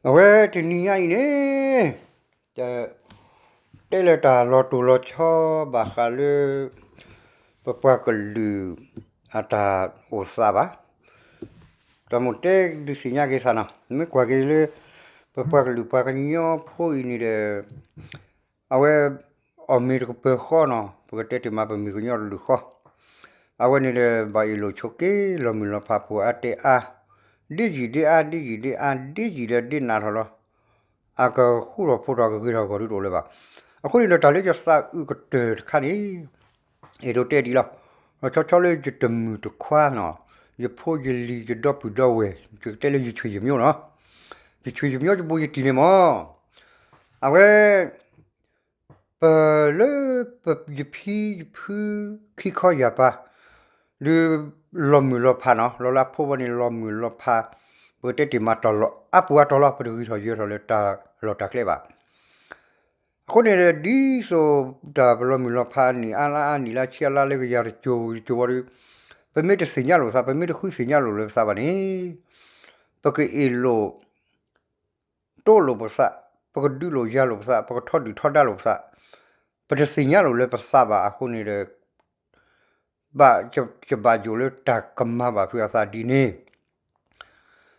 အဝဲတနံၤညါအံၤန့ၣ် တဲလၢတၢ်လီၤတိၢ်လီၤဆီဘၣ်ဃးလၢ ပပှၤကလုာ်အတၢ်အိၣ်သးဘၣ်. တၢ်မိၣ်တဲဒုးသ့ၣ်ညါက့ၤသးနီၤ, မ့ၢ်ကွၢ်က့ၤလၢ ပပှၤကလုာ်ပှၤကညီဖိအံၤန့ၣ်ဒီး အဝဲ အီၣ်မ့ၤတကပၤဃီနီၤ, ပကတဲတ့ၢ်မးပမ့ၢ်ကညီတလုာ်ဃီ, အဝဲန့ၣ်ဒီး ဘၣ်အ့ၣ်လိာ်ဆိးက့ လီၤမုၢ်လီၤဖးဖိအါတဲအါ, ဒ်ယံာ်ဒ်အါ ဒ်ယံာ်ဒ်အါ ဒ်ယံာ်ဒီးဒ်နးထီၣ်လီၤ. အကဃူထီၣ်ဖိးထီၣ် ကဂ့ၤထီၣ်ဂီၢ်ဒုးတအိၣ်လၢၤဘၣ်. အဃိန့ၣ်ဒီး တၢ်လၢယသးအုးကတၢၢ်တခါန့ၣ် အဲၣ်ဒိးတဲဒ်လီၤ. လီၤဆီဆီလၢယတမုၢ်တခွါနီၤ, ယဖိယလံၤ ယဒီပုၢ်ဒီဝဲၢ် ယကတဲလၢယဆွေယမျိုးနီၤ, ယဆွေယမျိုး ယဘူးယတံၢ်န့ၣ်မး, အဝဲ ပလၢ ယဖံယဖု ခံခီယၢ်ပၤ ဒုး လီၤမုၢ်လီၤဖးနီၤ, လီၤလၢအဖိဘီန့ၣ် လီၤမုၢ်လီၤဖး, ပကတဲတ့ၢ်မးတၢ်လီၢ်အါပူၤအါတီၤလီၤ, ပတဂံၢ်ထီၣ်ယၢၤထီၣ်လၢတၢ်လီၢ်တၢ်ကျဲဘၣ်. အဃိန့ၣ်ဒီး ဒ်သိးတၢ်ပလီၤမုၢ်လီၤဖးနံၣ်အါလါအါ နံၣ်လါဆံအါလါလၢကယၤတစိၤတစိၤဝံၤဒီး ပမ့ၢ်တသ့ၣ်ညါလိာ်ပသး ပမ့ၢ်တဃုသ့ၣ်ညါလိာ်လၢပသးဘၣ်န့ၣ် ပကအ့ၣ်လိာ် တိလိာ်ပသး, ပကဒုးလိာ်ယၤလိာ်ပသး, ပကထီဒုၣ်ထီဒါလိာ်ပသး, ပတသ့ၣ်ညါလိာ်လၢပသးဘၣ်အဃိန့ၣ်ဒီး ဘၣ်ယဘၣ်ယိၣ်လၢတၢ်ကမၤဘၣ်ဖုးအသးဒ်န့ၣ်.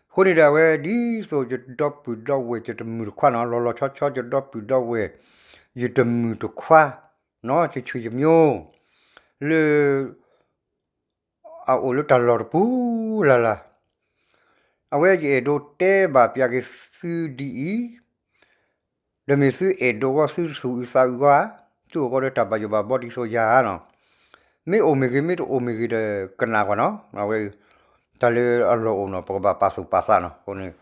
အဃိန့ၣ်ဒီး အဝဲဒ်သိးယဒီပုၢ်ဒီဝဲၢ် ယတမုၢ်တခွါနီၤ, လီၤလီၤဆီဆီ ယဒီပုၢ်ဒီဝဲၢ် ယတမုၢ်တခွါနီၤ, ယဆွေယမျိုး လၢ အအိၣ်လၢတၢ်လီၢ်တပူၤလၢ်လၢ်, အဝဲယအဲၣ်ဒိးတဲဘၣ်ပျးက့ၤသုဒ်အံၤ, ဒီးမ့ၢ်သုအဲၣ်ဒိးဂီၢ် သုသူၣ်အုးသးအုးဂီၢ်ဧါ, သုအိၣ်ဂီၢ်လၢတၢ်ဘၣ်ယိၣ်ဘၣ်ဘီဒ်သိးယၤဧါနီၤ, မ့ၢ်အိၣ်မ့ၢ်ဂ့ၤ မ့ၢ်တအိၣ်မ့ၢ်ဂ့ၤဒီးကနၣ်ကွၢ်နီၤ, အဝဲ တၢ်လၢအလီၢ်အိၣ်နီၤ ပကဘၣ်ပာ်သူၣ်ပာ်သးနီၤ, အဃိန့ၣ်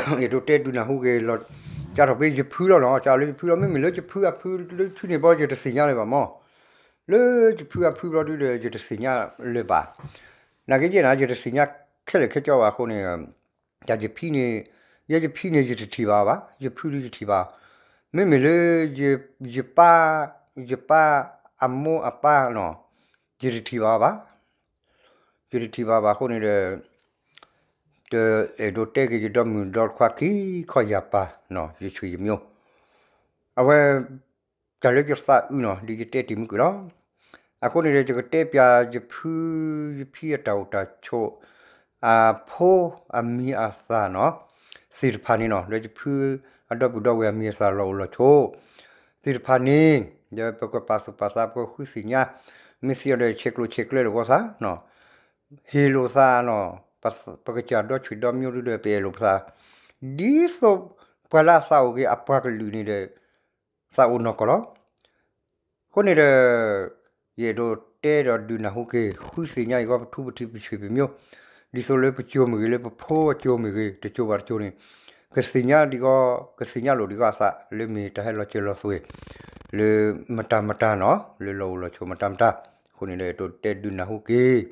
အဲၣ်ဒိးတဲဒုးနၢ်ဟူက့ၤလီၤ, ကၢ်ထီၣ်ဖဲယဖုလီၤနီၤ, ကၢ်လၢယဖုလီၤ, မ့မ့ၢ်လၢယဖုအဖုလၢထံန့ၣ်ဘီ ယတသ့ၣ်ညါလၢၤဘၣ်မး, လၢယဖုအဖုဘျီဒုဒီး ယတသ့ၣ်ညါလၢၤဘၣ်, နာ်က့ယဲၢ်နၤ ယတသ့ၣ်ညါခဲလၢာ်ခဲဆ့ဘၣ်အဃိန့ၣ်, တၢ်ယဖံန့ၣ်, ယဲယဖံန့ၣ် ယတထံၣ်ဘၣ်ဘၣ်, ယဖုဒုယထံၣ်ဘၣ်, မ့မ့ၢ်လၢ ယပၢ်, ယပၢ်အမိၢ်အပၢ်နီၤ, ယတထံၣ်ဘၣ်ဘၣ်, ယတထံၣ်ဘၣ်ဘၣ်အဃိန့ၣ်ဒီး တအဲၣ်ဒိးတဲက့ၤယဒီမုၢ်ဒီတခွါခံခီယၢ်ပၤနီၤ, ယဆွေယမျိုး, အဝဲ တၢ်လၢယသးအုးနီၤ ဒ်ယတဲတ့ၢ်မုၢ်ကွံာ်လီၤ. အဃိန့ၣ်ဒီး ယကတဲပျးယဖု ယဖံအတၢ်အိၣ်တၢ်ဆိး အဖိအမံၤအသၣ်နီၤ, သ့ၣ်တဖၣ်န့ၣ်နီၤ လၢယဖုအဒီပုၢ်ဒီဝဲၢ်အမံၤအသၣ်လီၤအိၣ်လီၤဆိး သ့ၣ်တဖၣ်န့ၣ် ဒီးပကပာ်သူၣ်ပာ်သး ပကဃုသ့ၣ်ညါ, မ့ၢ်သ့အီၤဒီး ဆဲးကျိးဆဲးကျၢလိာ်ကီသးနီၤ, ဟ့ၣ်လိာ်သးနီၤ, ပကစၢ်ဒီဆွေဒီမျိုးဒုဒီး ပအဲၣ်လိာ်ပသး ဒ်သိးပှၤလၢအသးအိၣ်က့ၤအပှၤကလုာ်န့ၣ်ဒီး သးအိၣ်နီၢ်ကီၢ်လီၤ. အဃိန့ၣ်ဒီး ယအဲၣ်ဒိးတဲဒီးဒုးနၢ်ဟူက့ၤ ဃုသ့ၣ်ညါအံၤဂီၢ် ပထူပထံးပဆွေပမျိုး, ဒ်သိးလၢပကၠိမ့ၢ်ဂ့ၤ လၢပဖိအကၠိမ့ၢ်ဂ့ၤ တကၠိဘၣ်တကၠိန့ၣ် ကသ့ၣ်ညါဒံးဂီၢ် ကသ့ၣ်ညါလိာ်ဒံးဂီၢ်အသး လၢမ့ၢ်တၢ်ဟဲလီၤစၢၤလီၤသွဲၣ် လၢမတၤမတၤနီၤ လၢလီၤအိၣ်လီၤဆိးမတၤမတၤ, အဃိန့ၣ်ဒီး အဲၣ်ဒိးတဲဒုးနၢ်ဟူက့ၤ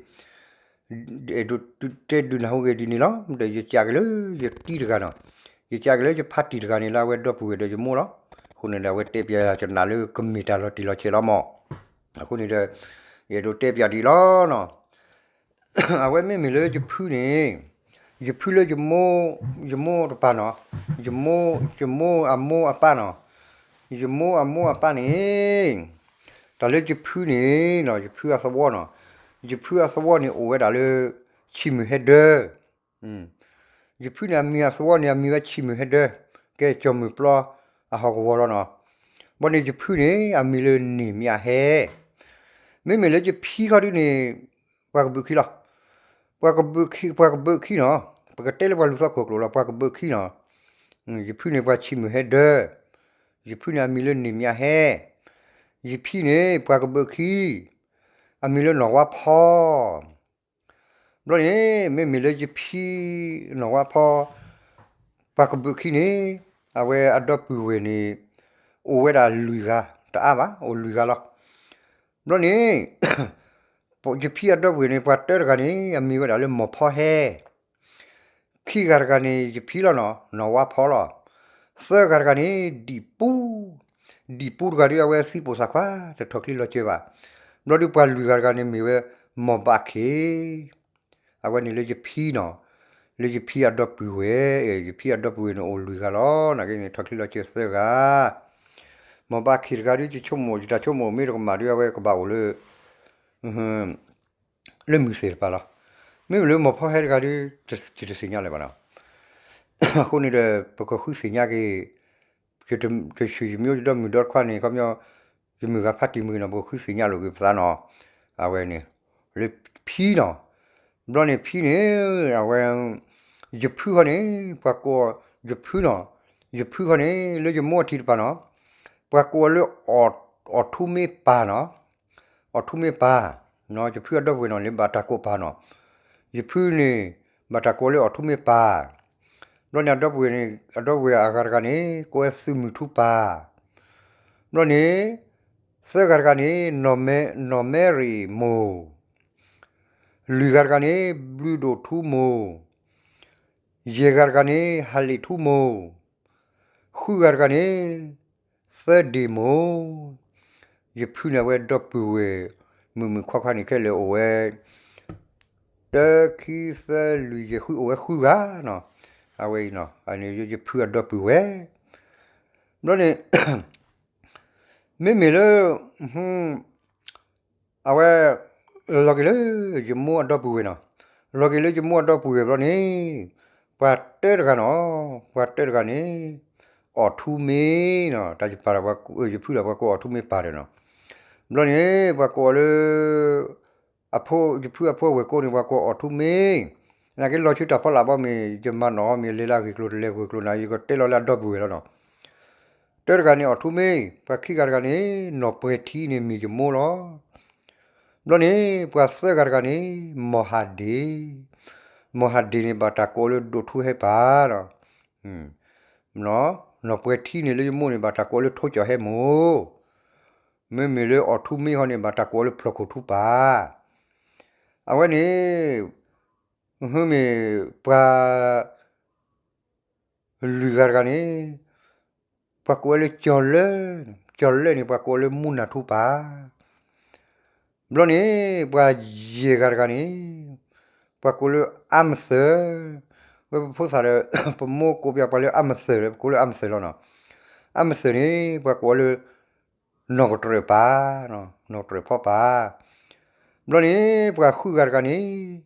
အဲၣ်ဒိးတဲဒုးနၢ်ဟူက့ၤဒ်န့ၣ်လီၤ. ဒီးယကးက့ၤလၢယတံၤတဂၤနီၤ, ယကးက့ၤလၢယဖါတံၢ်တဂၤန့ၣ် လၢအဝဲဒီပုၢ်ဝဲၢ်ဒီးယမိၢ်လီၤ. အဃိန့ၣ်ဒီး အဝဲတဲပျးယၤ ယနာ်လၢကမ့ၢ်တၢ်လီၤတံၢ်လီၤဆဲးလီၤမး. အဃိန့ၣ်ဒီး ယအဲၣ်ဒိးတဲပျးဒ်အံၤလီၤနီၤ. အဝဲမ့မ့ၢ်လၢယဖုန့ၣ်, ယဖုလၢယမိၢ်, ယမိၢ်တပၤနီၤ, ယမိၢ်, ယမိၢ်အမိၢ်အပၢ်နီၤ, ယမိၢ်အမိၢ်အပၢ်န့ၣ်, တၢ်လၢယဖုန့ၣ်နီၤ, ယဖုအသဝီနီၤ, ယဖုအသဝီန့ၣ် အိၣ်ဝဲဒၣ်လၢ ဆံးမုၢ်ဟဲဒၢ ယဖုန့ၣ် အမံၤအသဝီန့ၣ် အမံၤဝဲဆံးမုၢ်ဟဲဒၢ, ကဲကၠီၣ်မုၢ်ပျီအဟီၣ်ကဝီၤလီၤနီၤ. ဘၣ်န့ၣ် ယဖုန့ၣ် အမံၤလၢန့ၢ်မၠးဟဲ, မ့မ့ၢ်လၢယဖံခီဒုန့ၣ် ပှၤကဘုးခံလီၤ. ပှၤကဘုးခံ, ပှၤကဘုးခံနီၤ, ပကတဲလၢပှၤလူၤသီခိၣ်ကျိာ်လီၤ, ပှၤကဘုးခံနီၤ. ယဖုန့ၣ် ပှၤဆံးမုၢ်ဟဲဒၢ, ယဖုန့ၣ် အမံၤလၢန့ၢ်မၠးဟဲ, ယဖံန့ၣ် ပှၤကဘုးခံ, အမံၤလၢနီၢ်ဝါဖီ ဘျီန့ၣ် မ့မ့ၢ်လၢယဖံနီၢ်ဝါဖီ ပှၤကဘုးခံန့ၣ် အဝဲအဒီပုၢ်ဝဲၢ်န့ၣ် အိၣ်ဝဲဒၣ်လွံၢ်ဂၤ တအါဘၣ် အိၣ်လွံၢ်ဂၤလီၤ. ဘျီန့ၣ် ယဖံအဒီပုၢ်ဝဲၢ်န့ၣ် ပှၤတၢတဂၤန့ၣ် အမံၤဝဲဒၣ်လၢမိၢ်ဖီဟဲ ခံဂၤတဂၤန့ၣ် ယဖံလီၤနီၤ နီၢ်ဝါဖီလီၤ. သၢဂၤတဂၤန့ၣ် ဒံၣ်ပူ, ဒံၣ်ပူတဂၤဒီး အဝဲသံပိာ်သးခွါ တထီၣ်ချံလီၤစၢၤဘၣ်. ဘျီဒီးပှၤလွံၢ်ဂၤတဂၤန့ၣ်မ့ၢ်ဝဲ မိၢ်ဘၣ်ခ့ၣ် အဝဲန့ၣ်လၢယဖံနီၤ, လၢယဖံအဒီပုၢ်ဝဲၢ်, ယဖံအဒီပုၢ်ဝဲၢ်န့ၣ်အိၣ်လွံၢ်ဂၤလီၤ. နာ်က့န့ၣ် ထီၣ်ချံလီၤစၢၤသၢဂၤ, မ်ဘၣ်ခံတဂၤဒုး ယဆိကမိၣ် ယတၢ်ဆိကမိၣ် မ့ၢ်တကမၣ်ဒုး အဝဲကဘၣ်အိၣ်လၢ လၢမုၢ်သ့ၣ်တဖၣ်လီၤ. မ့မ့ၢ်လၢမိၢ်ဖီဟဲတဂၤဒုး ယတသ့ၣ်ညါလၢၤဘၣ်နီၤ. အဃိန့ၣ်ဒီး ပကဃုသ့ၣ်ညါက့ၤ ယဆိၣ်ယမ့ၢ်အိၣ်ယဒီမုၣ်ဒီတခွါန့ၣ် ခီပညီ ယမုၢ်ဂၤဖးတံၢ်မုၢ်နီၤ ပကဃုသ့ၣ်ညါလိာ်က့ၤပသးနီၤ. အဝဲန့ၣ် လၢဖံနီၤ. ဘျီန့ၣ်ဖံန့ၣ် အဝဲ ယဖုဃီန့ၣ် ပှၤကိး ယဖုနီၤ. ယဖုဃီန့ၣ် လၢယမိၢ်အထံတပၤနီၤ ပှၤကိးအီၤလၢ အီၣ်ထူမ့ၢ်ပၢ်နီၤ. အီၣ်ထူမ့ၢ်ပၢ်, ယဖုအဒီပုၢ်ဝဲၢ်နီၤ လၢဘၣ်တၢ်ကိးပၢ်နီၤ. ယဖုန့ၣ် ဘၣ်တၢ်ကိးလၢအီၣ်ထူမ့ၢ်ပၢ်. ဘျီန့ၣ် အဒီပုၢ်ဝဲၢ်န့ၣ် အဒီပုၢ်ဝဲၢ်အဂၤတဂၤန့ၣ် ကိးဝဲသုးမုၢ်ထူပၢ်. ဘျီန့ၣ် သၢဂၤတဂၤန့ၣ် နီၢ်မဲရံၣ်မိၢ်, လွံၢ်ဂၤတဂၤန့ၣ် ဘျုးဒိၣ်ထူမိၢ်, ယဲၢ်ဂၤတဂၤန့ၣ် ဟးလ့ၣ်ထူမိၢ်, ဃုဂၤတဂၤန့ၣ် သၢဒ့ၣ်မိၢ်. ယဖုန့ၣ် အဝဲဒီပုၢ်ဝဲၢ် မုၣ်မုၣ်ခွါခွါန့ၣ် ခဲလၢာ်အိၣ်ဝဲ တၢ ခံ သၢ လွံၢ် ယဲၢ် ဃု အိၣ်ဝဲဃုဂၤနီၤ. အဝဲအံၤနီၤ ယဖုအဒီပုၢ်ဝဲၢ်. ဘျီန့ၣ် မ့မ့ၢ်လၢ အဝဲ လီၤက့ၤလၢ ယမိၢ်အဒီပုၢ်ဝဲၢ်နီၤ. လီၤက့ၤလၢယမိၢ်အဒီပုၢ်ဝဲၢ်ဘျီန့ၣ် ပှၤတၢတဂၤနီၤ, ပှၤတၢတဂၤန့ၣ် အီၣ်ထူမ့ၢ်နီၤ, တၢ်ယပာ်ဒီး ယဖုဒီးပှၤကိးအီၣ်ထူမ့ၢ်ပၢ်ဒီးနီၤ. ဘျီန့ၣ် ပှၤကိးအီၤလၢ အဖိ ယဖုအဖိအဝဲၢ်ကိန့ၣ် ပှၤကိးအီၣ်ထူမ့ၢ်, နာ်က့လီၤဆူတၢ်ဖီလာ်ဘီမ့ၢ် ယမၤနီၣ်မ့ၢ် လဲၤလၢအဂ့ၢ်ကျိၤတလဲၤဂ့ၢ်ကျိၤနၤ ယကတဲလီၤလၢအဒီပုၢ်ဝဲၢ်လီၤနီၤ. တၢတဂၤန့ၣ်အီၣ်ထူမ့ၢ်, ပှၤခံဂၤတဂၤန့ၣ် နီၢ်ပှဲၤထံန့ၣ်မ့ၢ်ယမိၢ်လီၤ. ဘျီန့ၣ် ပှၤသၢဂၤတဂၤန့ၣ် မီၢ်ဟးဒ့ၣ်, မီၢ်ဟးဒ့ၣ်န့ၣ် ဘၣ်တၢ်ကိးလၢဒိၣ်ထူဟဲပၢ်လီၤ. နီၢ်ပှဲၤထံန့ၣ်လၢယမိၢ်န့ၣ် ဘၣ်တၢ်ကိးလၢထိကၠီၣ်ဟဲမိၢ်, မ့မ့ၢ်လၢအီၣ်ထူမ့ၢ်ဃီန့ၣ် ဘၣ်တၢ်ကိးလၢဖျီၣ်ခိၣ်ထူပၢ်. အဝဲန့ၣ် မ့မ့ၢ်ပှၤ လွံၢ်ဂၤတဂၤန့ၣ် ပှၤကိးဝဲလၢကၠီၤလၢ, ကၠီၤလၢန့ၣ် ပှၤကိးလၢမူနၢ်ထူပၢ်. ဘျီန့ၣ် ပှၤယဲၢ်ဂၤတဂၤန့ၣ် ပှၤကိးလၢအါမသၢၣ်, ဝဲပဖိသၣ်ဒီး ပမိၢ်ကိးပှၤလၢအါမသၢၣ်ဒီး ပကိးလၢအါမသၢၣ်လီၤနီၤ. အါမသၢၣ်န့ၣ် ပှၤကိးလၢ နီၢ်ကတြၢၣ်ပၢ်, နီၢ်ကတြၢၣ်ဖီပၢ်. ဘျီန့ၣ် ပှၤဃုဂၤတဂၤန့ၣ်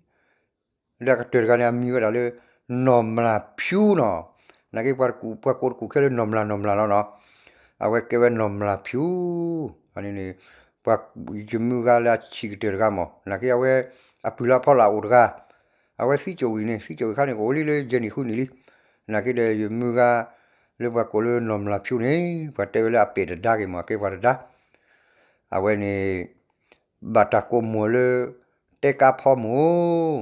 ဒီးအကတၢၢ်တဂၤန့ၣ် အမံၤဝဲဒၣ်လၢ နီၢ်မျၢ်ဖၠူနီၤ. နာ်က့ ပှၤကိးတကူာ်ခဲလၢ နီၢ်မျၢ် နီၢ်မျၢ်လီၤနီၤ. အဝဲကဲဝဲနီၢ်မျၢ်ဖၠူ, န့ၣ် ပှၤယမုၢ်ဂၤလၢအဆံးကတၢၢ်တဂၤမး နာ်က့အဝဲ အပုၢ်လၢအဖီလာ်အိၣ်တဂၤ, အဝဲသံကၠိဝံၤန့ၣ် သံကၠိဝံၤခါန့ၣ် ကအိၣ်လံလၢယဲၢ်နံၣ်ဃုနံၣ်လံ. နာ်က့ဒီးယမုၢ်ဂၤ လၢပှၤကိးလၢနီၢ်မျၢ်ဖၠူန့ၣ် ပှၤတဲဝဲလၢအပဲာ်တဒါက့ၤမး အကဲပှၤတဒါ အဝဲန့ၣ် ဘၣ်တၢ်ကိးမိၢ်လၢ တဲကါဖီမိၢ်.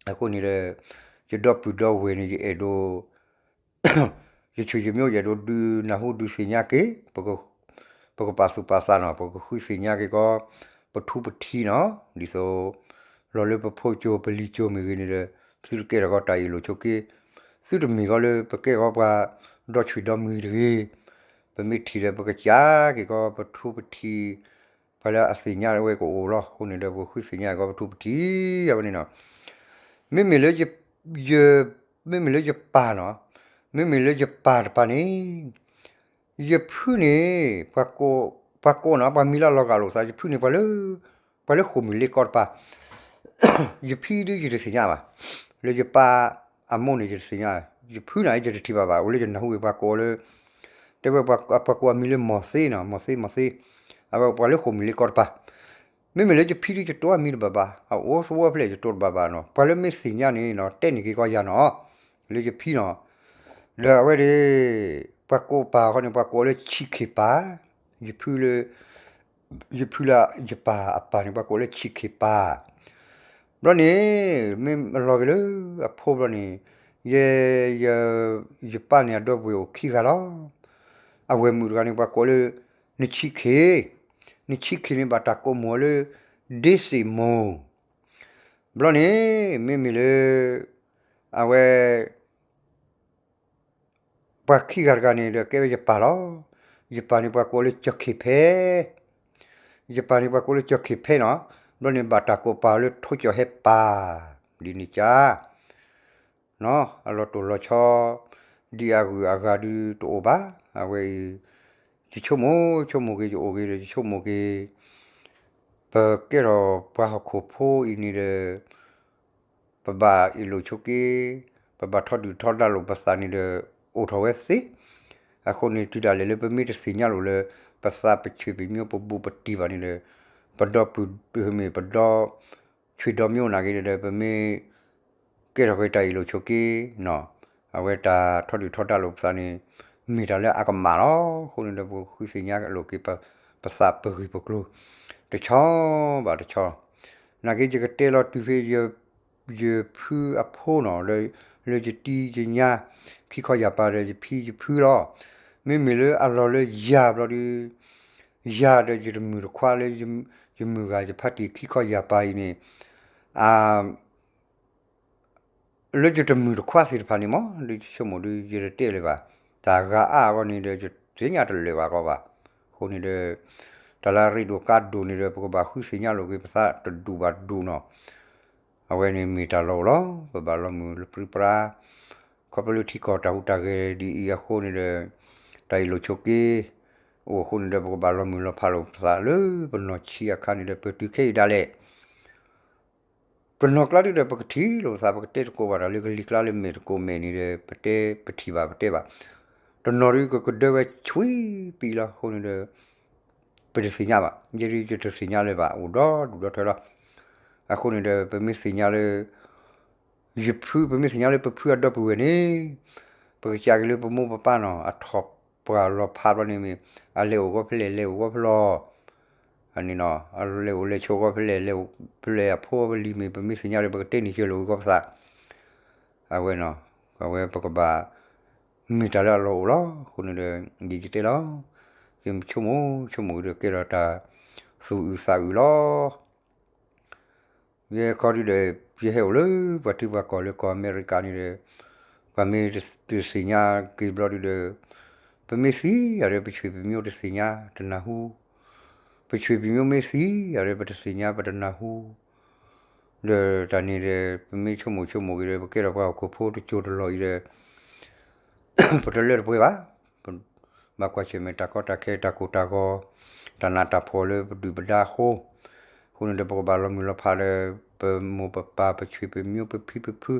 အဃိန့ၣ်ဒီး ယဒီပုၢ်ဒီဝဲၢ်န့ၣ် ယအဲၣ်ဒိး ယဆိၣ်ယမ့ၢ်အိၣ် ယအဲၣ်ဒိးဒုးနၢ်ဟူဒုးသ့ၣ်ညါက့ၤ ပကပာ်သူၣ်ပာ်သးနီၤ ပကဃုသ့ၣ်ညါက့ၤကီး ပထူပထံနီၤ ဒ်သိး လီၤလၢပဖိကၠိပလံၤကၠိမ့ၢ်ဂ့ၤန့ၣ်ဒီး သုတကဲထီၣ်ကီးတၢ်အ့ၣ်လိာ်ဆိးက့ သုတမ့ၢ်ကီးလၢပကဲကီးပှၤဒီဆံၣ်ဒီမုၢ်တဂ့ၤ. ပမ့ၢ်ထံၣ်ဒီးပကစၢ်က့ၤကီး ပထူပထံ ပှၤလၢအသ့ၣ်ညါဝဲကအိၣ်လီၤ. အဃိန့ၣ်ဒီး ပဃုသ့ၣ်ညါကီးပထူပထံ အဝဲန့ၣ်နီၤ. မ့မ့ၢ်လၢယ မ့မ့ၢ်လၢယပၢ်နီၤ, မ့မ့ၢ်လၢယပၢ်တပၤန့ၣ် ယဖုန့ၣ် ပှၤကိးနီၤ ပှၤမံၤလၢလီၤဂာ်လိာ်သး ယဖုန့ၣ် ပှၤလၢဃိၣ်မုၢ်လ့ကီတပၤ ယဖံဒုးယတသ့ၣ်ညါဘၣ်. လၢယပၢ်အမိၢ်န့ၣ် ယတသ့ၣ်ညါ, ယဖုန့ၣ် ယတထံၣ်ဘၣ်ဘၣ် အိၣ်လၢယနၢ်ဟူဝံၤ ပှၤကိးလၢ တဲဝဲပှၤကိးအမံၤလၢမီၢ်သ့နီၤ, မီၢ်သ့ မီၢ်သ့, အဝဲပှၤလၢဃိၣ်မုၢ်လ့ကီတပၤ. မ့မ့ၢ်လၢယဖံဒုးယတိၢ်အမံၤတဘၣ်ဘၣ်, အအိၣ်သဝီဖျဲၣ်ယတိၢ်တဘၣ်ဘၣ်နီၤ, ပှၤလၢမ့ၢ်သ့ၣ်ညါန့ၣ်နီၤ တဲန့ၢ်က့ၤကီးယၤနီၤ, လၢယဖံနီၤ. ဒီးအဝဲဒၣ် ပှၤကိးပၢ်ဃီန့ၣ် ပှၤကိးလၢဆံးခ့ၣ်ပၢ်, ယဖုလၢ ယဖုလၢယပၢ်အပၢ်န့ၣ် ပှၤကိးလၢဆံးခ့ၣ်ပၢ်. ဘျီန့ၣ် မ့ၢ်လီၤက့ၤလၢအဖိဘျီန့ၣ် ယ ယပၢ်န့ၣ်အဒီပုၢ်ဝဲၢ်အိၣ်ခံဂၤလီၤ. အဝဲၢ်မုၣ်တဂၤန့ၣ် ပှၤကိးလၢ နဆံးခ့ၣ်, နဆံးခ့ၣ်န့ၣ် ဘၣ်တၢ်ကိးမိၢ်အီၤလၢ ဒ့စ့ၣ်မိၢ်. ဘျီန့ၣ် မ့မ့ၢ်လၢ အဝဲ ပှၤခံဂၤတဂၤန့ၣ်ဒီး ကဲဝဲယပၢ်လီၤ. ယပၢ်န့ၣ် ပှၤကိးလၢကၠီၣ်ခ့ၣ်ဖဲ, ယပၢ်န့ၣ် ပှၤကိးလၢကၠီၣ်ခ့ၣ်ဖဲနီၤ. ဘျီန့ၣ် ဘၣ်တၢ်ကိးပၢ်လၢထိကၠီၣ်ဟဲပၢ်, ဒ်န့ၣ်ကါ အလီၤတိၢ်လီၤဆီ ဒ်အဂုၤအဂၤဒုတအိၣ်ဘၣ်. အဝဲအံၤ ယဆိကမိၣ်ဆိကမိၣ်က့ၤ ယအိၣ်က့ၤဒီး ယဆိကမိၣ်က့ၤ ပကဲထီၣ်ပှၤဟီၣ်ခိၣ်ဖိအံၤန့ၣ်ဒီး ပဘၣ်အ့ၣ်လိာ်ဆိးက့, ပဘၣ်ထီဒုၣ်ထီဒါလိာ်ပသးန့ၣ်ဒီး အိၣ်ထီၣ်ဝဲသ့. အဃိန့ၣ် တုၤဒၣ်လဲာ်လၢပမ့ၢ်တသ့ၣ်ညါလိာ်လၢ ပသးပဆံးပမျိုးပဘူးပတံၢ်ဘၣ်န့ၣ်ဒီး ပဒီပုၢ်မ့ၢ်ပဒီ ဆွေမျိုးနာ်က့ၤဒီး ပမ့ၢ်ကဲထီၣ်က့ၤတၢ်အ့ၣ်လိာ်ဆိးက့နီၤ, အဝဲတၢ်ထီဒုၣ်ထီဒါလိာ်ပသးန့ၣ် မ့ၢ်တၢ်လၢအကမၣ်လီၤ. အဃိန့ၣ်ဒီး ပဃုသ့ၣ်ညါလိာ်က့ၤ ပသးပဂံၢ်ပကျိၤ တဆီဘၣ်တဆီ, နာ်က့ၤယကတဲလီၤတုၤဖဲ ယဖုအဖိနီၤ, လၢယတံၤယညါ ခံခီယၢ်ပၤဒီး ယဖံယဖုလီၤ. မ့မ့ၢ်လၢအလီၤလၢယၤဘျီဒုး ယၤဒီးယတမုၢ်တခွါလၢ ယမုၢ်ဂၤယဖါတံၢ်ခံခီယၢ်ပၤအံၤန့ၣ် လၢယတမုၢ်တခွါသ့ၣ်တဖၣ်န့ၣ်မ့ၢ် ဒ်ယဆိကမိၣ်ဒုး ယတတဲလၢၤဘၣ်. တၢ်ဂၤအါအဂီၢ်န့ၣ်ဒီး ယသ့ၣ်ညါတလၢာ်ဘၣ်ကီးဘၣ်. အဃိန့ၣ်ဒီး တၢ်လၢအရ့ဒိၣ်ကါဒိၣ်န့ၣ်ဒီး ပကဘၣ်ဃုသ့ၣ်ညါလိာ်က့ၤပသးတဒူၣ်ဘၣ်ဒူၣ်နီၤ. အဝဲန့ၣ်မ့ၢ်တၢ်လီၢ်အိၣ်လီၤ. ပဘၣ်လီၤမုၢ်လၢပြံပြါ ခီဖျိလၢထံကီၢ်တၢ်ဟူးတၢ်ဂဲၤဒ်အံၤအဃိန့ၣ်ဒီး တၢ်အ့ၣ်လိာ်ဆိးက့ အိၣ်အဃိန့ၣ်ဒီး ပကဘၣ်လီၤမုၢ်လီၤဖးလိာ်ပသးလၢပနီၢ်ဆံးအခါန့ၣ်ဒီး ပတုၤခဲအံၤဒၣ်လဲာ် ပနီၢ်ကျါဒုဒီး ပကထံၣ်လိာ်ပသး ပကတဲသကိးဘၣ်တၢ်လၢကလံၤကျါလၢမ့ၢ်သကိးမဲာ်န့ၣ်ဒီး ပတဲပထံၣ်ဘၣ်ပတဲဘၣ်. တနီၤဒုကကဒၢဝဲဆွံပံလီၤ. အဃိန့ၣ်ဒီး ပတသ့ၣ်ညါဘၣ်. ယဲဒုးယတသ့ၣ်ညါလၢၤဘၣ် အိၣ်ဒီဒူၣ်ဒီထၢလီၤ. အဃိန့ၣ်ဒီး ပမ့ၢ်သ့ၣ်ညါလၢ ယဖု ပမ့ၢ်သ့ၣ်ညါလၢပဖုအဒီပုၢ်ဝဲၢ်န့ၣ် ပကစၢ်က့ၤလၢပမိၢ်ပပၢ်နီၤ အထီၣ်ပှၢ်လီၤဖးဘျီန့ၣ်မ့ၢ် အလဲၤအိၣ်ဂီၢ်ဖဲလဲၣ် လဲၤအိၣ်ဂီၢ်ဖဲလဲၣ် အန့ၣ်နီၤ အလဲၤအိၣ်လဲၤဆိးဂီၢ်ဖဲလဲၣ် လဲၤဖဲလဲၣ်အဖိအလံၤမ့ၢ် ပမ့ၢ်သ့ၣ်ညါလၢ ပကတဲန့ၢ်ကၢလိာ်ဂီၢ်ပသး အဝဲနီၤ အဝဲပကဘၣ် မ့ၢ်တၢ်လၢအလီၢ်အိၣ်လီၤ. အဃိန့ၣ်ဒီး ယကတဲလီၤ ယဆိကမိၣ်ဆိကမိၣ်က့ၤဒီး ကဲထီၣ်တၢ်သူၣ်အုးသးအုးလီၤ. ယဲခီဒုဒီး ယဟဲအိၣ်လၢပှၤထံပှၤကီၢ်လၢကီၢ်အမဲရကၤန့ၣ်ဒီး ပှၤမ့ၢ်တသ့ၣ်ညါက့ၤဘျီဒုဒီး ပမ့ၢ်သံယၤဒီး ပဆွေပမျိုးတသ့ၣ်ညါတနၢ်ဟူ, ပဆွေပမျိုးမ့ၢ်သံယၤဒီး ပတသ့ၣ်ညါပတနၢ်ဟူ ဒီးတၢ်န့ၣ်ဒီး ပမ့ၢ်ဆိကမိၣ်ဆိကမိၣ်က့ၤဒီး ပကဲထီၣ်ပှၤဟီၣ်ခိၣ်ဖိတစိၤတလီၢ်အံၤဒီး ပတလၢတပှဲၤဘၣ်. ဘၣ်ကွၢ်ဆၢၣ်မဲာ်တၢ်ကီတၢ်ခဲ တၢ်ကိၢ်တၢ်ဂီၤ တၢ်နးတၢ်ဖှီၣ်လၢပဒုၣ်ပဒါအဃိ, အဃိန့ၣ်ဒီး ပကဘၣ်လီၤမုၢ်လီၤဖးဒီး ပမိၢ်ပပၢ် ပဆွေပမျိုး ပဖံပဖု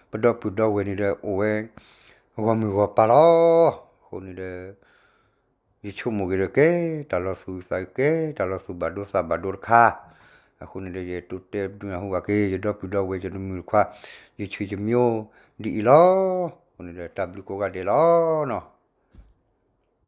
ပဒီပုၢ်ဒီဝဲၢ်န့ၣ်ဒီး အိၣ်ဝဲဂီၢ်မုၢ်ဂီၢ်ပၤလီၤ. အဃိန့ၣ်ဒီး ယဆိကမိၣ်က့ၤဒီး ကဲတၢ်လီၤသူၣ်အုးသးအုး ကဲတၢ်လီၤသူၣ်ဘၣ်ဒိသးဘၣ်ဒိတခါ, အဃိန့ၣ်ဒီး ယတိတဲဒုးနၢ်ဟူဘၣ်က့ၤ ယဒီပုၢ်ဒီဝဲၢ် ယတမုၢ်တခွါ ယဆွေယမျိုး ဒ်အံၤလီၤ. အဃိန့ၣ်ဒီး တၢ်ဘျုးကိးဂၤဒဲးလီၤနီၤ.